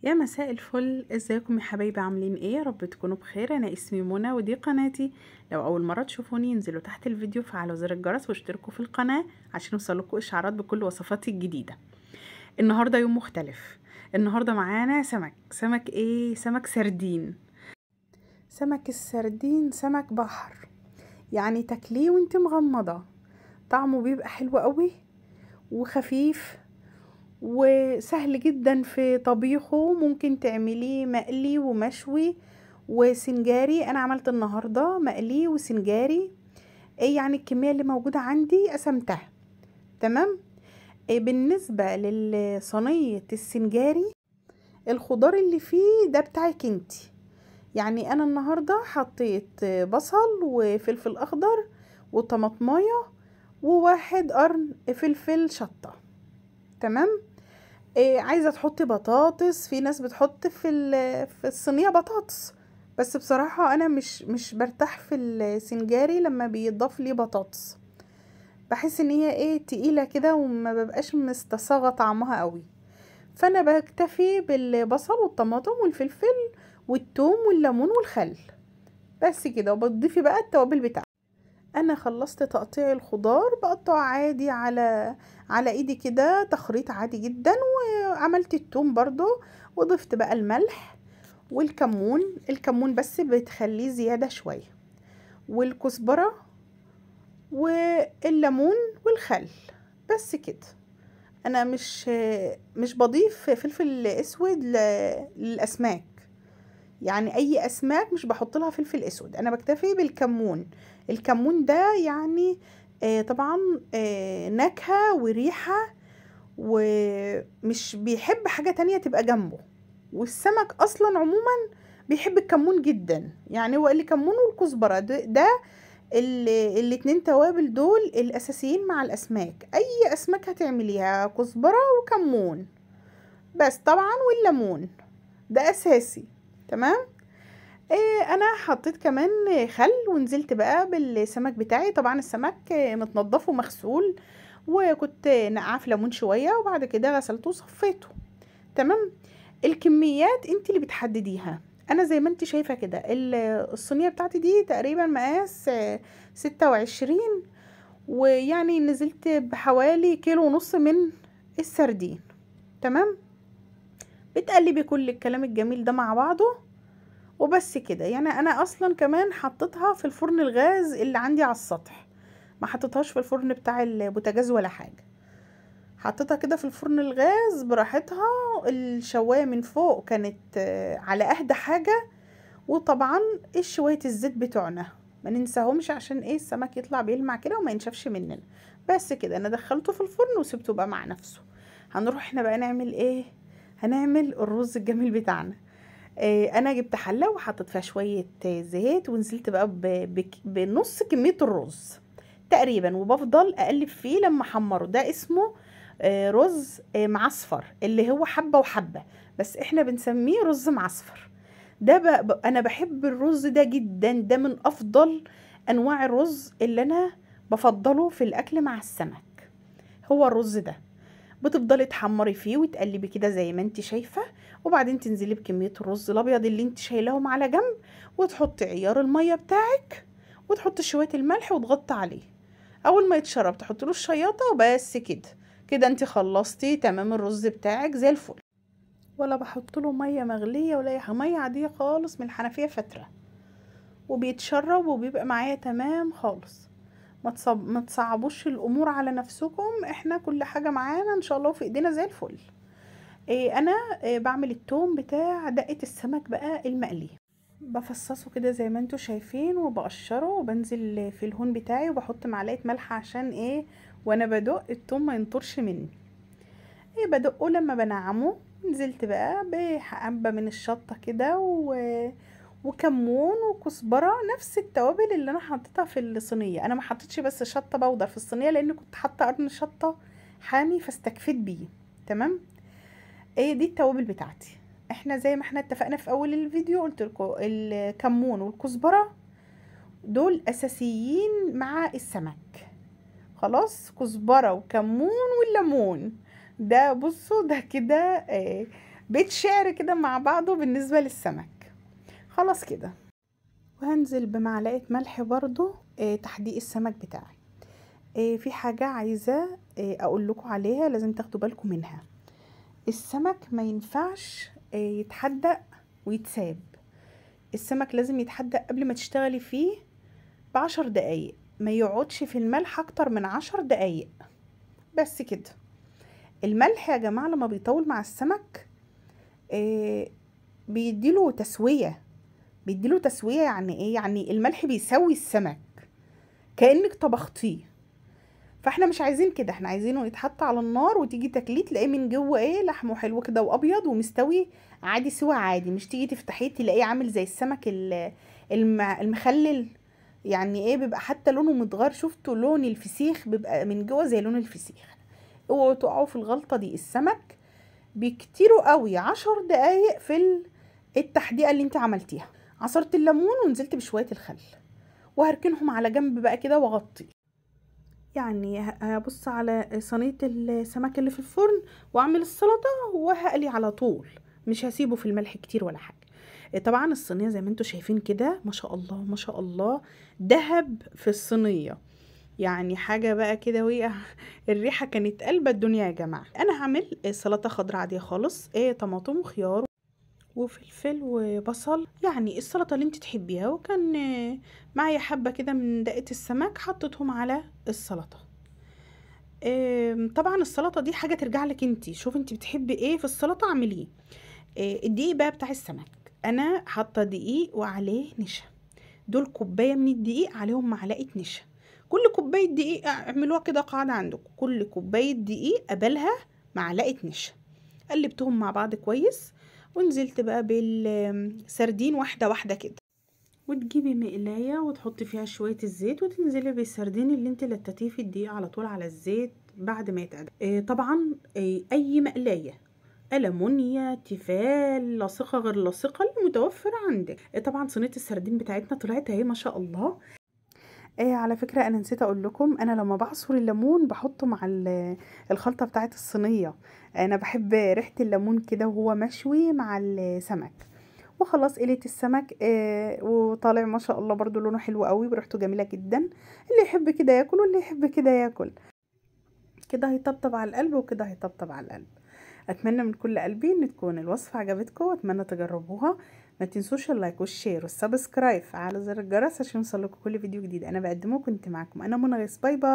يا مساء الفل، ازيكم يا حبايبي؟ عاملين ايه؟ يا رب تكونوا بخير. انا اسمي منى ودي قناتي. لو اول مرة تشوفوني انزلوا تحت الفيديو، فعلوا زر الجرس واشتركوا في القناة عشان يوصلكوا اشعارات بكل وصفاتي الجديدة. النهارده يوم مختلف، النهارده معانا سمك. سمك ايه؟ سمك سردين. سمك السردين سمك بحر، يعني تاكليه وانت مغمضه. طعمه بيبقى حلو قوي وخفيف وسهل جدا في طبيخه. ممكن تعمليه مقلي ومشوي وسنجاري. انا عملت النهارده مقلي وسنجاري. ايه يعني الكمية اللي موجودة عندي قسمتها، تمام. إيه بالنسبة للصينيه السنجاري، الخضار اللي فيه ده بتاعك انتي. يعني انا النهارده حطيت بصل وفلفل اخضر وطماطمايه وواحد قرن فلفل شطه، تمام. إيه عايزه تحطي بطاطس، في ناس بتحط في الصينية بطاطس، بس بصراحة انا مش برتاح في السنجاري لما بيضاف لي بطاطس. بحس ان هي ايه تقيلة كده وما ببقاش مستصاغه طعمها قوي. فانا بكتفي بالبصل والطماطم والفلفل والثوم والليمون والخل، بس كده. وبتضيفي بقى التوابل بتاعتك. انا خلصت تقطيع الخضار، بقطعه عادي على ايدي كده، تخريط عادي جدا. وعملت التوم برضو، وضفت بقى الملح والكمون. الكمون بس بتخليه زيادة شوية، والكزبرة والليمون والخل، بس كده. انا مش بضيف فلفل اسود للاسماك، يعني اي اسماك مش بحط لها فلفل اسود، انا بكتفي بالكمون. الكمون ده يعني طبعا نكهة وريحة، ومش بيحب حاجة تانية تبقى جنبه. والسمك اصلا عموما بيحب الكمون جدا، يعني هو اللي كمون والكزبرة ده الاتنين توابل دول الاساسيين مع الاسماك. اي اسماك هتعمليها كزبرة وكمون بس طبعا، والليمون ده اساسي، تمام. إيه انا حطيت كمان خل، ونزلت بقى بالسمك بتاعي. طبعا السمك متنضف ومغسول، وكنت نقعه في ليمون شوية، وبعد كده غسلته وصفيته، تمام. الكميات انت اللي بتحدديها. انا زي ما انت شايفه كده الصينية بتاعتي دي تقريبا مقاس 26، ويعني نزلت بحوالي 1.5 كيلو من السردين، تمام. بتقلبي كل الكلام الجميل ده مع بعضه وبس كده. يعني انا اصلا كمان حطيتها في الفرن الغاز اللي عندي على السطح، ما حطيتهاش في الفرن بتاع البوتاجاز ولا حاجة، حطيتها كده في الفرن الغاز براحتها. الشوايه من فوق كانت على اهدى حاجة، وطبعا شوية الزيت بتوعنا ما ننساهمش عشان ايه السمك يطلع بيلمع كده وما ينشفش مننا. بس كده انا دخلته في الفرن وسبته بقى مع نفسه. هنروح احنا بقى نعمل ايه؟ هنعمل الرز الجميل بتاعنا. انا جبت حله وحطيت فيها شوية زيت، ونزلت بقى بنص كمية الرز تقريبا، وبفضل اقلب فيه لما احمره. ده اسمه رز معصفر، اللي هو حبه وحبه، بس احنا بنسميه رز معصفر. ده انا بحب الرز ده جدا، ده من افضل انواع الرز اللي انا بفضله في الاكل مع السمك، هو الرز ده. بتفضلي تحمري فيه وتقلبي كده زي ما انت شايفه، وبعدين تنزلي بكمية الرز الابيض اللي انت شايلاهم على جنب، وتحطي عيار المية بتاعك، وتحطي شوية الملح وتغطي عليه. اول ما يتشرب تحطي له الشياطه وبس كده. كده انت خلصتي تمام الرز بتاعك زي الفل. ولا بحط له مية مغليه ولا اي حاجة، مية عادية خالص من الحنفية فترة، وبيتشرب وبيبقى معايا تمام خالص. ما تصعبوش الامور على نفسكم، احنا كل حاجة معانا ان شاء الله وفي ايدينا زي الفل. إيه انا إيه بعمل التوم بتاع دقه السمك بقى المقلي، بفصصه كده زي ما انتم شايفين، وبقشره وبنزل في الهون بتاعي، وبحط معلقه ملح عشان ايه وانا بدق التوم ما ينطرش مني. ايه بدقة لما بنعمه. نزلت بقى بحبه من الشطه كده وكمون وكزبره، نفس التوابل اللي انا حطيتها في الصينية. انا ما حطيتش بس شطه بودر في الصينية لان كنت حاطه قرن شطه حامي فاستكفيت بيه، تمام. ايه دي التوابل بتاعتي. احنا زي ما احنا اتفقنا في اول الفيديو قلت لكم الكمون والكزبره دول اساسيين مع السمك، خلاص. كزبره وكمون والليمون ده بصوا ده كده بيت شعر كده مع بعضه بالنسبة للسمك. خلاص كده، وهنزل بمعلقة ملح برضو تحديق السمك بتاعي. في حاجة عايزة اقول لكم عليها لازم تاخدوا بالكم منها. السمك ما ينفعش يتحدق ويتساب. السمك لازم يتحدق قبل ما تشتغلي فيه ب10 دقايق، ما يقعدش في الملح اكتر من 10 دقايق بس كده. الملح يا جماعة لما بيطول مع السمك بيديله تسوية. بيديله تسوية يعني ايه؟ يعني الملح بيسوي السمك كأنك طبختيه. فاحنا مش عايزين كده، احنا عايزينه يتحط على النار وتيجي تاكليه تلاقيه من جوه ايه، لحمه حلو كده وابيض ومستوي عادي، سوا عادي، مش تيجي تفتحيه تلاقيه عامل زي السمك المخلل. يعني ايه، بيبقى حتى لونه متغير. شفتوا لون الفسيخ بيبقى من جوه زي لون الفسيخ. اوعوا تقعوا في الغلطة دي. السمك بكتيره قوي 10 دقايق في التحديقه اللي انت عملتيها. عصرت الليمون ونزلت بشوية الخل، وهركنهم على جنب بقى كده واغطي. يعني هبص على صينية السمك اللي في الفرن واعمل السلطة وهقلي على طول، مش هسيبه في الملح كتير ولا حاجة. طبعا الصينية زي ما انتم شايفين كده ما شاء الله ما شاء الله، دهب في الصينية، يعني حاجة بقى كده. وهي الريحة كانت قلبه الدنيا يا جماعة. انا هعمل سلطة خضراء عادية خالص، طماطم وخيار وفلفل وبصل، يعني السلطة اللي انت تحبيها. وكان معايا حبه كده من دقه السمك حطيتهم على السلطة. طبعا السلطة دي حاجة ترجع لك انت، شوف انت بتحبي ايه في السلطة اعمليه. الدقيق بقى بتاع السمك، انا حاطه دقيق وعليه نشا، دول كوباية من الدقيق عليهم معلقه نشا. كل كوباية دقيق اعملوها كده قاعدة عندكم، كل كوباية دقيق قبلها معلقه نشا. قلبتهم مع بعض كويس، ونزلت بقى بالسردين واحدة واحدة كده. وتجيبي مقلايه وتحطي فيها شوية الزيت، وتنزلي بالسردين اللي انت لتتيه في الدقيق على طول على الزيت بعد ما يتقلى. طبعا اي مقلايه، ألمونيا، تيفال، لاصقه غير لاصقه، اللي متوفر عندك. طبعا صينية السردين بتاعتنا طلعت اهي ما شاء الله. على فكرة انا نسيت اقول لكم، انا لما بعصر الليمون بحطه مع الخلطة بتاعه الصينية. انا بحب ريحه الليمون كده وهو مشوي مع السمك. وخلاص قليت السمك وطالع ما شاء الله برضو لونه حلو قوي وريحته جميلة جدا. اللي يحب كده ياكل واللي يحب كده ياكل. كده هيطبطب على القلب وكده هيطبطب على القلب. اتمنى من كل قلبي ان تكون الوصفة عجبتكم، واتمنى تجربوها. ما تنسوش ال like وال share وال subscribe على زر الجرس عشان يوصلكم كل فيديو جديد انا بقدمه. كنت معاكم انا منى غيث، bye bye.